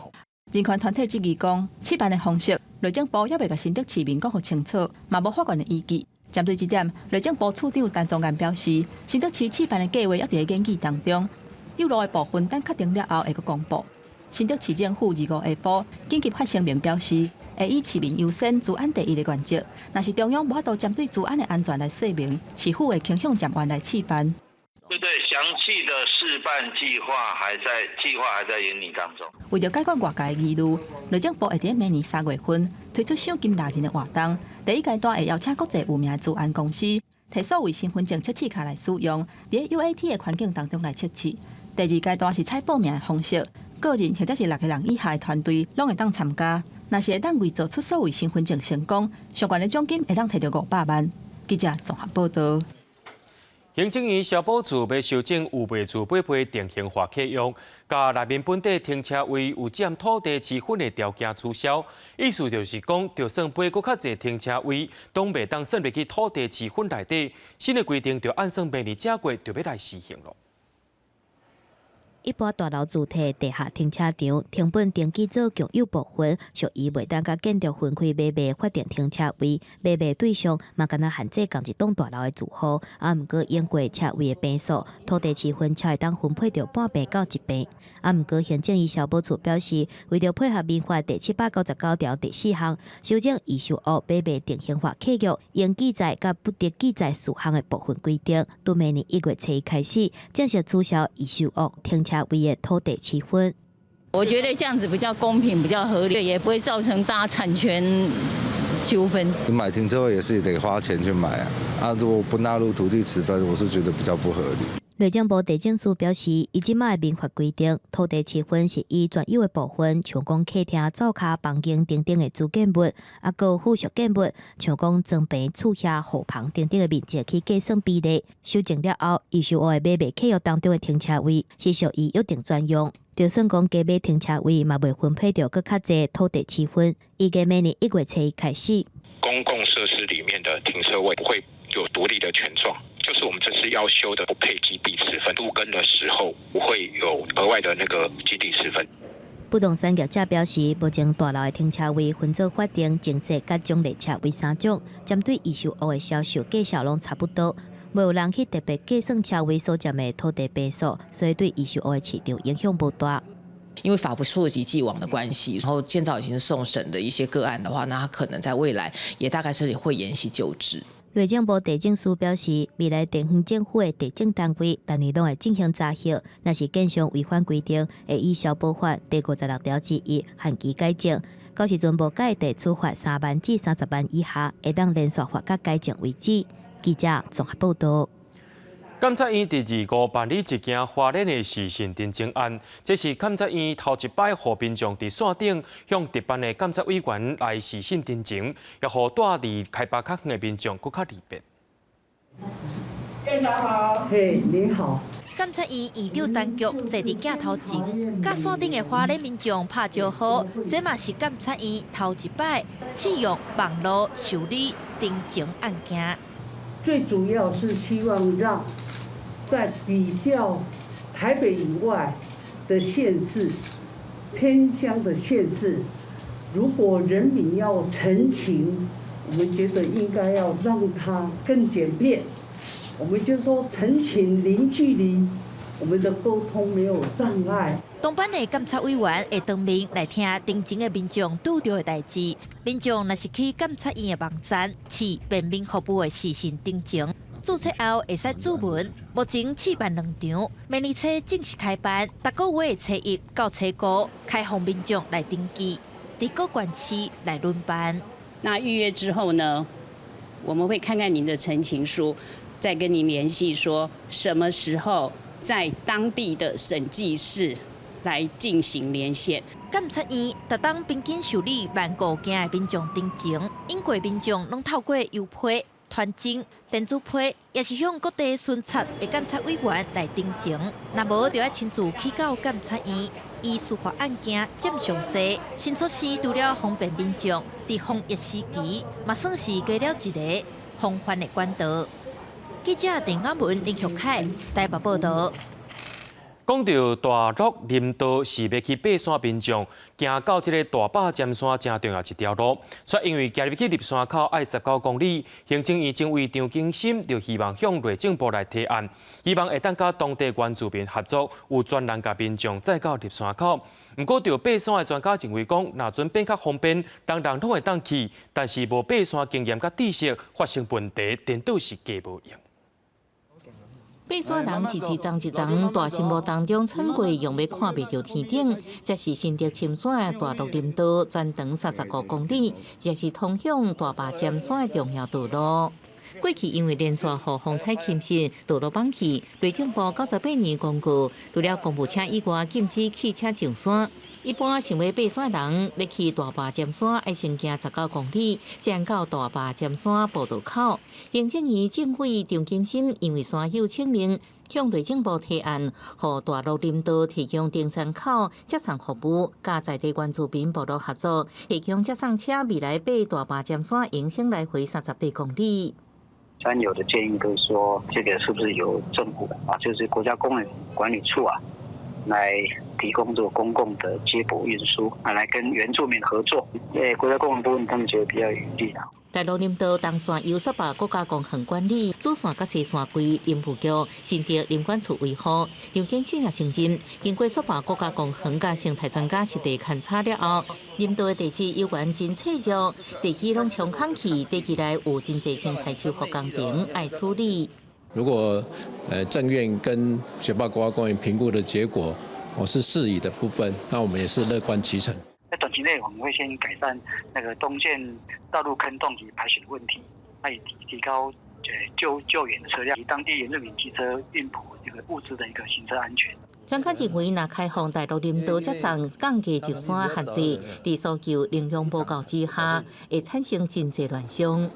人權團體質疑講，試辦的方式，內政部猶未共新竹市民講予清楚，嘛無法源的依據。針對這點，內政部次長陳宗彥表示，新竹市試辦的計劃猶佇咧研議當中，有路的部分等確定了後會閣公布。新竹市政府25下晡緊急發聲明表示，會以市民優先、資安第一的原則。若是中央無法度針對資安的安全來說明，市府會傾向暫緩來試辦。對對，詳細的試辦計劃還在計劃還在研擬當中。為著解決外界的疑慮，內政部會佇明年3月份推出賞金獵人的活動。第一階段會邀請國際有名的資安公司，提數位身份證測試卡來使用，佇 UAT 的環境當中來測試。第二階段是採報名的方式，個人或者是六个人以下的團隊攏會當參加。若是會當偽造出數位身份證成功，上懸的獎金會當提著500萬。記者綜合報導。行政院消保處欲修正預備厝買賣定型化契約，共內面本地停車位有佔土地持分的條件取消。意思就是講，就算買閣較濟停車位，都袂當算入去土地持分內底。新的規定就按算明年正月就欲來施行囉。一般大樓主體地下停車場成本登記做共有部分，屬於袂當共建築分開買賣法定停車位，買賣對象嘛敢若限制仝一棟大樓的住戶。啊，毋過用過車位的坪數，土地持分才會當分配著半坪到一坪。啊，毋過行政院消保處表示，為著配合民法第799條第四項，修正預售屋買賣定型化契約，應記載佮不得記載事項的部分規定，對明年1月初一開始正式取消預售屋停車位的土地持分。我覺得這樣子比較公平，比較合理，也不會造成大產權糾紛。你買停車位也是得花錢去買啊，啊，如果不納入土地持分，我是覺得比較不合理。內政部地政署表示，依這擺的民法規定，土地持分是以專有的部分，像講客廳、灶跤、房間等等的主建物，啊，閣附屬建物，像講裝棚、厝瓦、戶棚等等的面積去計算比例。修正了後，預售屋的買賣契約當中的停車位是屬於約定專用，就算講加買停車位，嘛袂分配著閣較濟土地持分。預計明年1月初一開始，公共設施裡面的停車位不會有獨立的權狀。就是我們這次要修的不配基地持分，都更的時候不會有額外的那個基地持分。不動產業者表示，目前大樓的停車位分做法定、靜設佮獎勵車位三種，針對預售屋的銷售價數攏差不多，無有人去特別計算車位所佔的土地坪數，所以對預售屋的市場影響無大。因為法不溯及既往的關係，然後建造已經送審的一些個案的話，那他可能在未來也大概是會沿襲舊制。內政部地政司表示，未來地方政府的地政單位，逐年攏會進行查核，若是建商違反規定，會依消保法第56條之一限期改正。到時陣無改，會處罰3萬至30萬以下，會當連續罰到改正為止。記者綜合報導。監察院佇二五辦理一件花蓮的視訊陳情案，這是監察院頭一擺予民眾佇線頂向值班的監察委員來視訊陳情，也予住佇台北較遠的民眾閣較利便。院長好，嘿，你好。監察院院長陳菊坐佇鏡頭前，佮線頂的花蓮民眾拍招呼，這嘛是監察院頭一擺試用網路受理陳情案件。最主要是希望讓在比較台北以外的縣市、偏鄉的縣市，如果人民要陳情，我們覺得應該要讓它更簡便。我們就說陳情零距離，我們的溝通沒有障礙。當班的監察委員會當面來聽陳情的民眾拄著的代誌，民眾若是去監察院的網站試便民服務的視訊陳情，註冊後會使主文。目前試辦兩場，明年初正式開辦，逐個月的初一到初五開放民眾來登記，佇各縣市來輪辦。那預約之後呢，我們會看看您的陳情書，再跟您聯繫，說什麼時候在當地的審計室來進行連線。監察院逐冬平均受理1萬5件的民眾陳情，應過民眾攏透過郵批、傳真、電子批，抑是向各地巡察的監察委員來陳情。若無就愛親自去到監察院，依司法案件佔上濟。新措施除了方便民眾，佇防疫時期，嘛算是加了一个防範的管道。記者鄭亞文、林玉凱台北報導。講著大鹿林道是欲去爬山民眾，行到這个大霸尖山誠重要一條路，卻因為行入去入山口愛19公里，行政院政委張景森就希望向內政部來提案，希望會當佮當地原住民合作，有專人共民眾載到入山口。毋過，著爬山的專家認為講，若陣變較方便，人人攏會當去，但是無爬山經驗佮知識，發生問題，顛倒是加無用。爬山人是一層一層大深霧當中穿過，用欲看袂著天頂。這是新竹深山的大鹿林道，全長35公里，也是通向大霸尖山的重要道路。過去因為連紲予風颱侵襲，道路崩去。內政部98年公告，除了公務車以外，禁止汽車上山。一般想欲爬山的人，欲去大霸尖山，愛先行19公里，才到大霸尖山步道口。行政院政委張金森因為山友請命，向內政部提案，予大陸林道提供登山口接送服務，佮在地原住民部落合作，提供接送車，未來爬大霸尖山，用省來回38公里。山友的建議都是說，這個是不是由政府啊，就是國家公園管理處啊，來提供這個公共的接駁運輸啊，來跟原住民合作。國家公園部分他們覺得比較有利啦。大陸林道東線由雪霸國家公園管理，主線佮支線歸林務局、新竹林管處維護。張景信也承認，經過雪霸國家公園佮生態專家實地勘察了後，林道的地質猶原真脆弱，地基攏沖空去，短期內有真濟生態修復工程愛處理。如果政院跟雪霸國家公園評估的結果，我是適宜的部分，那我們也是樂觀其成。在短期內，我們會先改善那個東線道路坑洞及排水的問題，那也提高救援的車輛及當地原住民機車運補這個物資的一個行車安全。專家認為，若開放大陸林道接送降低入山限制，佇搜救能量無夠之下，會產生真濟亂象。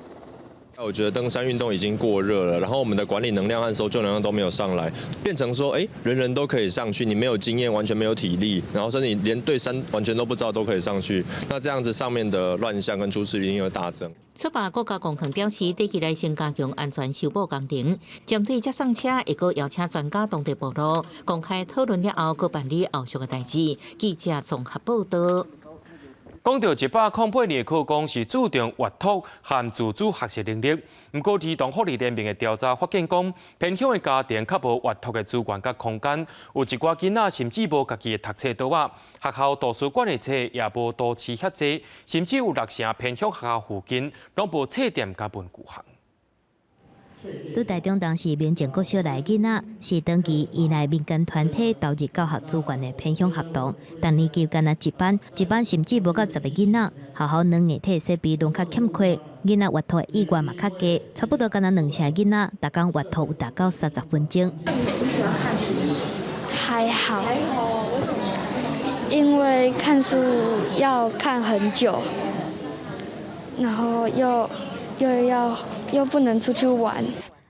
我覺得登山運動已經過熱了，然後我們的管理能量和搜救能量都沒有上來，變成說，哎，人人都可以上去，你沒有經驗，完全沒有體力，然後甚至你連對山完全都不知道都可以上去，那這樣子上面的亂象跟出事率會大增。雪霸國家公園表示，短期內先加強安全修補工程，針對接送車，會閣邀請專家當地部落公開討論了後，閣辦理後續的代誌。記者綜合報道。講到108年的課綱是注重閱讀和自主學習能力，毋過兒童福利聯盟的調查發現講，偏鄉的家庭較無閱讀的資源佮空間，有一寡囡仔甚至無家己的讀冊桌仔，學校圖書館的冊也無都市遐濟，甚至有六成偏鄉學校附近攏無冊店佮文具行。佇台中東勢民政國小內囡仔，是長期依賴民間團體投入教學資源的偏鄉學童，逐年級干焦一班，一班甚至無到10個囡仔。學校軟硬體設備攏較欠缺，囡仔閱讀的意願嘛較低，差不多干焦兩成囡仔，逐工閱讀有達到30分鐘。你喜歡看書嗎？還好。還好，為什麼？因為看書要看很久，然後又不能出去玩。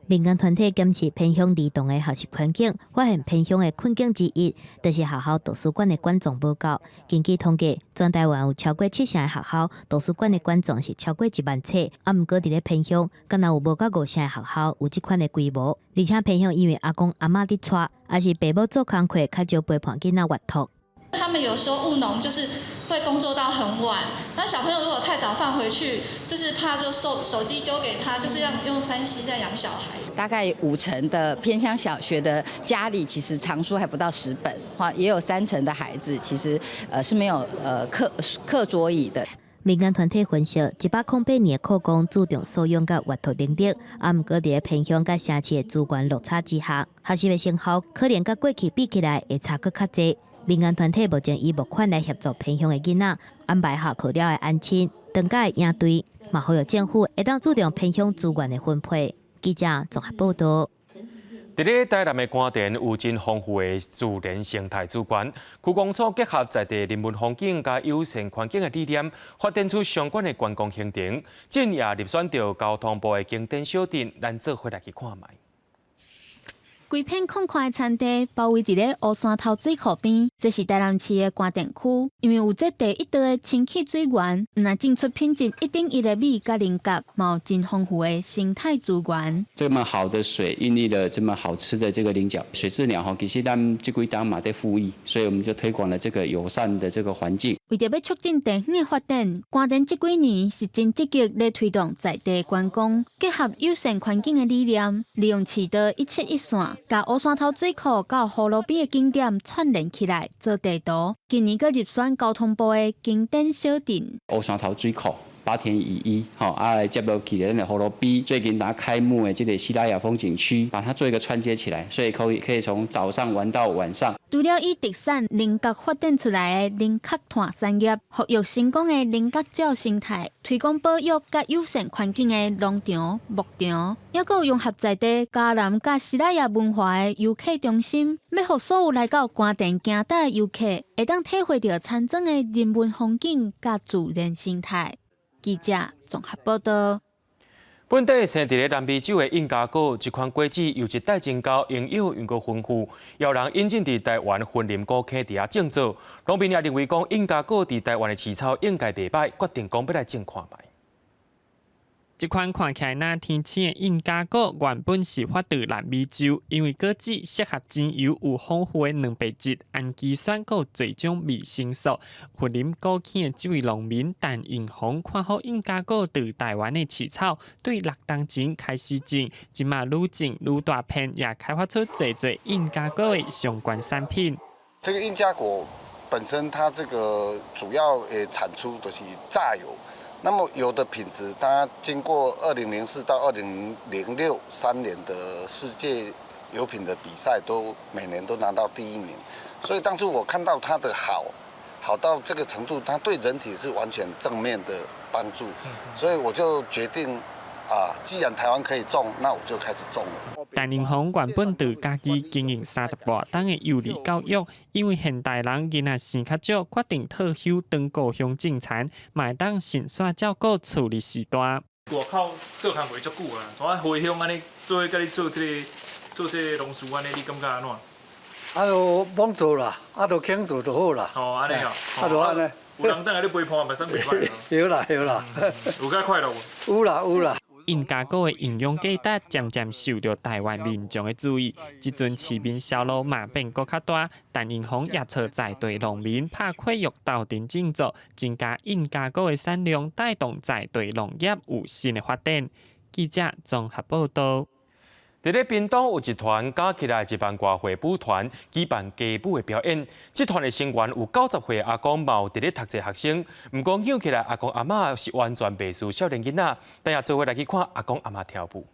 民間團體檢視偏鄉兒童的學習環境，發現偏鄉的困境之一，就是學校圖書館的館藏無夠。根據統計，全台灣有超過七成的學校圖書館的館藏是超過1萬冊，啊，毋過佇咧偏鄉，敢若有無到五成的學校有這款的規模。而且偏鄉因為阿公阿嬤佇帶，抑是爸母做工課，較少陪伴囡仔閱讀。他們有時候務農就是會工作到很晚，那小朋友如果太早放回去，就是怕就手機丟給他，就是要用3C 在養小孩。大概五成的偏鄉小學的家裡其實藏書還不到10本，也有三成的孩子其實是沒有課桌椅的。民間團體分析，108年的課綱注重素養佮閱讀能力，啊，毋過佇咧偏鄉佮城市的資源落差之下，學習的成效可能佮過去比起來會差閣較濟。民間團體目前以募款來協助偏鄉的囡仔安排下課了的安親、長假的營隊，嘛呼籲政府會當注重偏鄉資源的分配。記者綜合報道。佇咧台南的官田有真豐富的自然生態資源，區公所結合在地人文風景佮友善環境的理念，發展出相關的觀光行程，這也入選著交通部的經典小鎮，咱做伙來去看覓。規片空曠的田地包圍佇咧烏山頭水庫邊，這是台南市的官田區。因為有這地一道的清氣水源，毋但種出品質一等一的米佮菱角，嘛有真豐富的生態資源。這麼好的水，孕育了這麼好吃的這個菱角，水雉鳥吼，其實咱這幾冬嘛佇復育，所以我們就推廣了這個友善的這個環境。為著欲促進地方的發展，官田這幾年是真積極咧推動在地觀光，結合友善環境的理念，利用市道一切一線，共烏山頭水庫到河路邊的景點串聯起來做地圖。今年閣入選交通部的經典小鎮。烏山頭水庫。八田與一，吼，啊接落去咱的葫蘆埤，最近剛開幕的這個西拉雅風景區，把它做一個串接起來，所以可以從早上玩到晚上。除了以特產菱角發展出來的菱角炭產業，復育成功的菱角鳥生態，推廣保育佮友善環境的農場、牧場，猶閣有融合在地嘉南佮西拉雅文化的遊客中心，欲予所有來到官田行踏的遊客，會當體會著田莊的人文風景佮自然生態。記者綜合報道。本地生佇咧南美洲的印加果，這款果子由一代增加營養又閣豐富，予人引進佇台灣雲林古坑佇遐種植。農民也認為講，印加果佇台灣的市場應該袂䆀，決定講欲來種看覓。這款看起來若天青的印加果，原本是發自南美洲，因為果子適合精油，有豐富的蛋白質、氨基酸，閣有濟種維生素。雲林古坑的這位農民陳永鴻看好印加果佇台灣的市場，對6冬前開始種，這馬愈種愈大片，也開發出濟濟印加果的相關產品。這個印加果本身，它這個主要誒產出都是榨油。那麼油的品質，它經過2004到2006 3年的世界油品的比賽，都每年都拿到第一名。所以當初我看到它的好，好到這個程度，它對人體是完全正面的幫助，所以我就決定，啊，既然台灣可以種，那我就開始種了。陳永鴻原本佇家己經營30外冬的幼兒教育，因為現代人囡仔生較少，決定退休轉故鄉種田，嘛會當順紲照顧厝裡序大。外口做工課足久啊，從啊回鄉按呢做伙佮你做這個農事按呢，你感覺按怎？啊，就罔做啦，啊，就肯做就好啦。哦，按呢哦。啊，就按呢。有人等下你陪伴嘛，算袂䆀。對啦對啦。有較快樂無？有啦有啦。印加果的營養價值漸漸受著台灣民眾的注意，這陣市面銷路嘛變閣較大。陳永鴻也揣在地農民拍契約鬥陣種作，增加印加果的產量，帶動在地農業有新的發展。記者綜合報道。佇咧屏東有一團加起來一萬外歲舞團舉辦街舞的表演。這團的成員有90歲阿公，嘛有佇咧讀冊學生。毋過扭起來阿公阿嬤是完全袂輸少年囡仔。等下做伙來去看阿公阿嬤跳舞。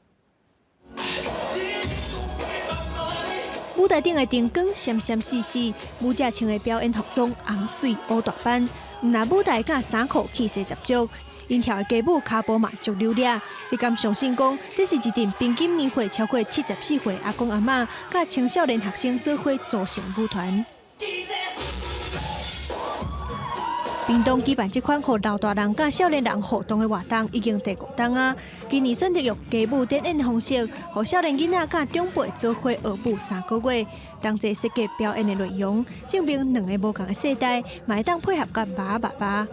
舞台頂的燈光閃閃爍爍，舞者穿的表演服裝紅媠烏大斑，毋但舞台佮衫褲氣勢十足。𪜶跳的街舞跤步嘛足溜掠，你敢相信講，這是一陣平均年歲超過74歲阿公阿嬤，佮青少年學生做伙組成舞團。屏東舉辦這款予老大人佮少年人互動的活動，已經第五冬啊。今年選擇用街舞展演的方式，予少年囡仔佮長輩做伙學舞3個月，同齊設計表演的內容，證明兩个無仝的世代，嘛會當配合佮爸爸爸。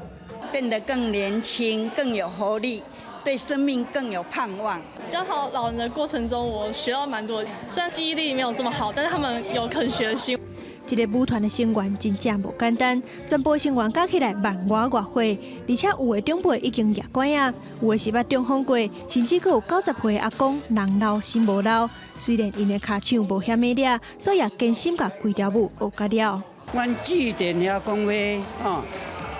變得更年輕、更有活力，對生命更有盼望。教導老人的過程中，我學到蠻多。雖然記憶力沒有這麼好，但是他們有肯學習。這個舞團的成員真正無簡單，全部成員加起來萬外外歲，而且有的長輩已經攑拐仔，有的是捌中風過，甚至閣有90歲的阿公人老心無老。雖然𪜶的跤手無遐爾掠，所以也堅心共規條舞學甲了。阮致電遐講話，哦。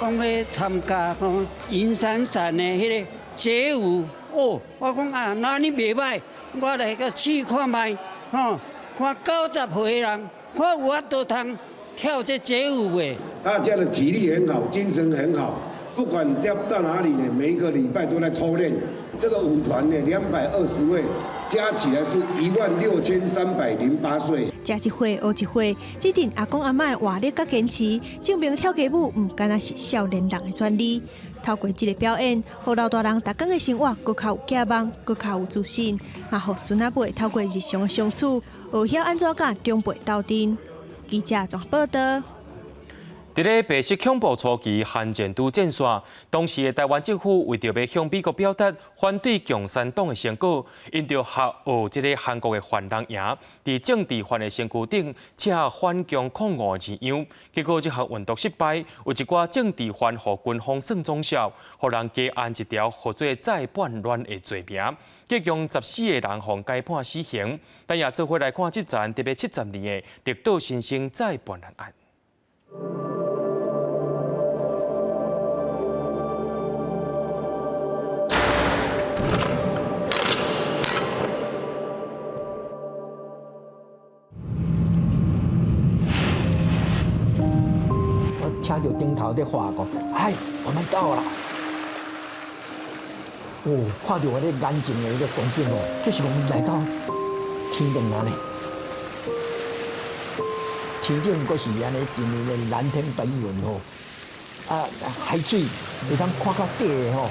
講欲參加講銀閃閃的彼個街舞，哦，我講啊，那呢袂䆀，我來閣試看覓，吼，看90歲人，看有法度通跳這街舞袂？大家的體力很好，精神很好，不管調到哪裡呢，每一個禮拜都在操練。這個舞團呢，220位，加起來是16,308歲。食一歲學一歲，這陣阿公阿嬤的活力佮堅持，證明跳街舞毋干焦是少年人的專利。透過這个表演，予老大人逐工的生活閣較有寄望，閣較有自信，嘛予孫仔輩透過日常的相處，學曉按怎佮長輩鬥陣。記者綜合報道。佇咧白色恐怖初期，韓戰拄戰線，當時的台灣政府為著欲向美國表達反對共產黨的成果，𪜶就學學這個韓國的犯人營，佇政治犯的身軀頂寫反共抗俄字樣，結果這項運動失敗，有一寡政治犯予軍方算總數，予人加按一條號做再叛亂的罪名，結共14個人予改判死刑。咱也做伙來看這層特別70年的綠島新生再叛亂案。聽著頂頭咧話講，哎，我們到啦！哦，看著我咧眼前的彼個光景哦，就是講來到天堂啊呢。天頂閣是按呢真的藍天白雲吼，啊，海水會當看較底的吼。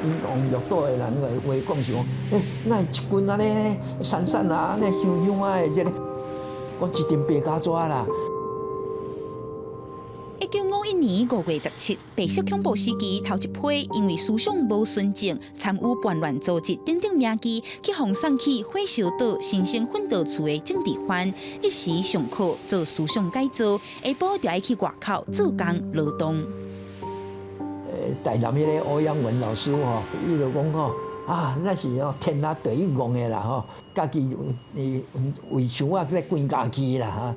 𪜶往綠島的人的話講是講，欸，哪會一群按呢散散啊，按呢香香啊的這个，講一陣白膠紙啦。1951年5月17，白色恐怖時期頭一批因為思想無純正，參與叛亂組織等等名義，去予送去火燒島新生訓導處的政治犯，日時上課做思想改造，下晡就愛去外口做工勞動。台南彼個歐陽文老師吼，伊就講吼，啊，咱是吼天下第一戇的啦吼，家己為想啊，咧關家己啦哈。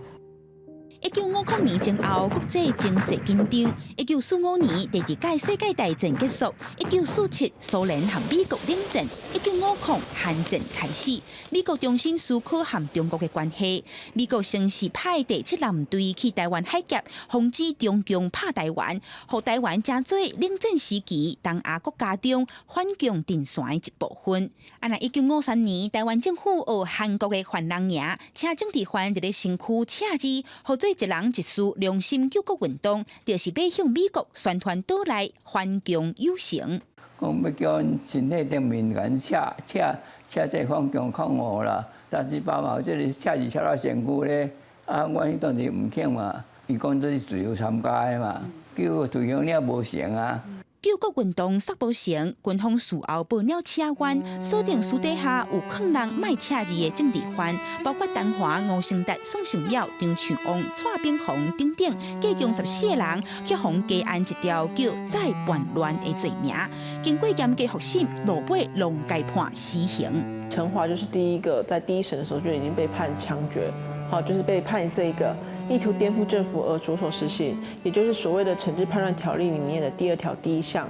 1950年前後，國際情勢緊張。1945年，第二屆世界大戰結束。1947，蘇聯和美國冷戰。1950，韓戰開始。美國重新思考和中國的關係。美國先是派第七艦隊去台灣海峽，防止中共拍台灣，予台灣成做冷戰時期東亞國家中反共陣線的一部分。啊，若1953年，台灣政府學韓國的犯人營，請政治犯佇咧身軀刺字，予做一人一事良心救國運動，就是欲向美國宣傳島內反共友成。講欲叫𪜶身體頂面共𪜶寫寫寫這反共抗俄啦，雜七八嘛，這个寫字寫到身軀咧，啊，阮彼當時毋肯嘛，伊講這是自由參加的嘛，結果推行了無成啊。救國運動煞無成，軍方事後報鳥車灣，鎖定私底下有勸人莫刺字的政治犯，包括陳華、吳成達、宋勝淼、張樹旺、蔡炳宏等等，計共14個人，去予加按一條叫再叛亂的罪名。經過嚴格複審，落尾攏共判死刑。陳華就是第一個在第一審的時候就已經被判槍決，好，就是被判這個意圖顛覆政府而着手實行，也就是所謂的懲治叛亂條例裡面的第二條第一項。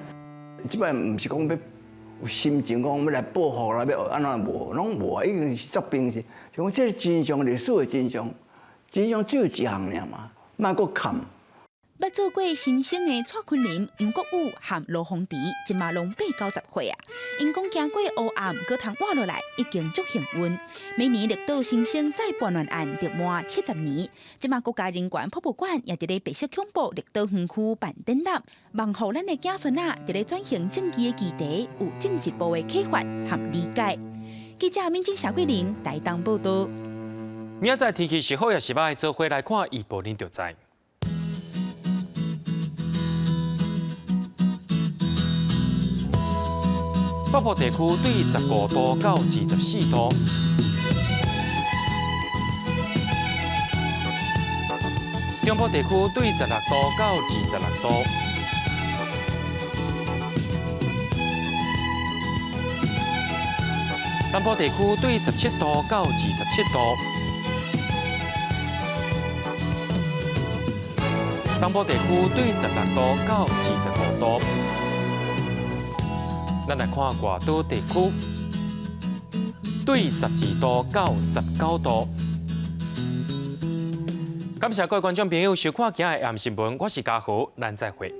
這擺毋是講欲有心情講欲來報復啦，欲按怎無，攏無啊，已經是足平時。就講這个真相，歷史的真相，真相只有一項爾嘛，莫閣崁。捌做過新生的蔡坤林、楊國宇和羅宏迪，這馬攏八九十歲啊。𪜶講行過黑暗，閣通活落來，已經足幸運。每年綠島新生再叛亂案就滿70年，這馬國家人權博物館也佇咧白色恐怖綠島園區辦展覽，望予咱的子孫仔佇咧轉型正義的議題有進一步的啟發和理解。記者敏珍、謝桂林台東報道。明仔載天氣是好抑是䆀，做伙來看預報，恁就知。北部地區對15度到24度，中部地區對16度到26度，南部地區對17度到27度，東部地區對16度到25度。咱來看外島地區，對12度到19度。感謝各位觀眾朋友收看今日的暗新聞，我是嘉豪，咱再會。